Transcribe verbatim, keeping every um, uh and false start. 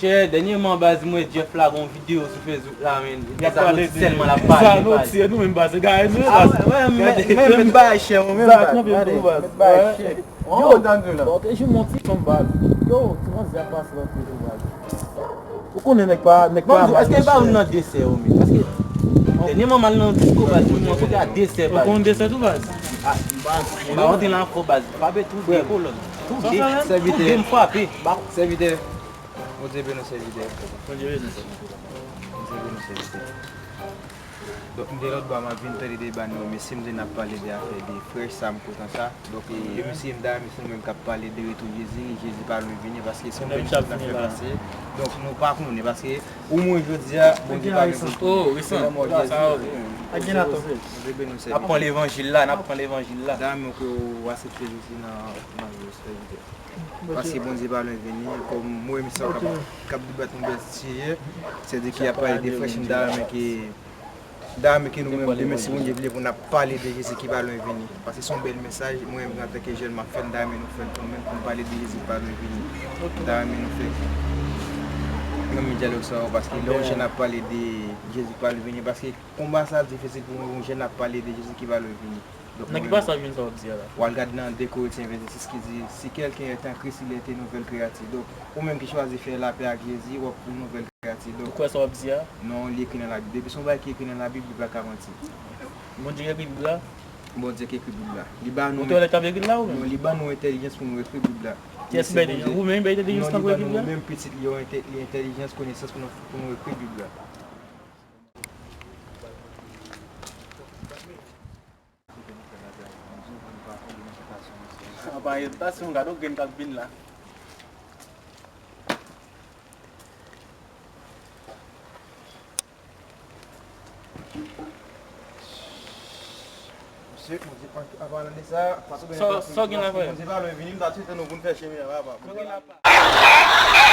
Chè, dènyèman, baz, m wè Jeff lage yon videyo sou Facebook la, men. Zanoti sèlman l ap pale, baz. Zanoti, e nou menm, baz, e gade nou, baz. Ah, wè, men, men, men, men, bagay chè, mwen menm, baz. Zanoti, gade, baz. Men bagay chè. Yo, tande la. Bon, te jwenn yon ti fanm, baz. Yo, ti manzè ap pase lòt kote, baz. Ou konnen nèg pa, nèg pa mal. Èske l pa youn nan desè yo menm? Paske dènyèman, m al nan disko, baz, m wè kote a desè, baz. Ou konn desè tou, baz? Ah, baz, m pa rantre nan afro, baz. Frape tou de kolòn. Tou de. Tou de m frape. Sèvitè. Bondye beni w, sèvitè. Bondye beni w, sèvitè. Bondye beni w, sèvitè. Donk, m te lòt bò a, m ap vin tande deba nou, mesye, m te n ap pale de afè de frè sa m kontan sa. Donk, e, e mesye, m ta renmen se nou menm k ap pale de retou Jezi, Jezi pa lwen vini, paske se yon bèl mesaj n ap fè pase. Donk, nou pa konnen, paske ou mouri jodi a, Bondye pa gen pou l tounen. Oh, resan. Lanmò Jezi. Bondye beni w, sèvitè. N ap pran levanjil la, n ap pran levanjil la. M ta renmen ke w aksepte Jezi nan, nan vi w, sèvitè. Paske Bondye pa lwen vini, kòm mwen menm sa k ap, k ap debat yon bèl sijè, sètadi ki ap pale de frè, m ta renmen ke, m ta renmen ke nou menm demen, si Bondye vle, pou n ap pale de Jezi ki pa lwen vini. Paske se yon bèl mesaj, mwen menm antanke jèn m ap fè l, m ta renmen nou fè l kanmenm, pou n pale de Jezi ki pa lwen vini. M ta renmen nou fè yon midyalòg sa yo, paske lè yon jèn ap pale de Jezi ki pa lwen vini, paske konba sa difisil pou yon jèn ap pale de Jezi ki pa lwen vini. Donk, nan ki pasaj menm sa w ap di a la? W al gade nan de Korentyen vèsè sis ki di, si quelqu'un est en Christ, il est une nouvelle créature. Donk, ou menm ki chwazi fè lapè ak Jezi, w ap yon nouvèl kreyati. Donk, ou kwè sa w ap di a? Non, li ekri nan Labib. Depi se yon bagay ki ekri nan Labib, li pa ka manti. Bondye ki ekri Bib la? Bondye ki ekri Bib la. Li ba nou. Ou te wè nèg k ap ekri l la, ou menm? Non, li ba nou entèlijans pou nou ekri Bib la. Kiyès ki bay entèlijans? Ou menm bay entèlijans pou nou ekri Bib la? Non, li ba nou, nou menm pitit li, yon entè-, li entèlijans, konesans pou nou, pou nou ekri Bib la. Anba yon tasyon, gade yon grenn k ap vin la. Mesye, Bondye, an, an palan de sa, sa, sa w gen la, frè? Bondye pa lwen vini, m ta swete nou pou n fè chemen an, papa. Sa w gen la, pa?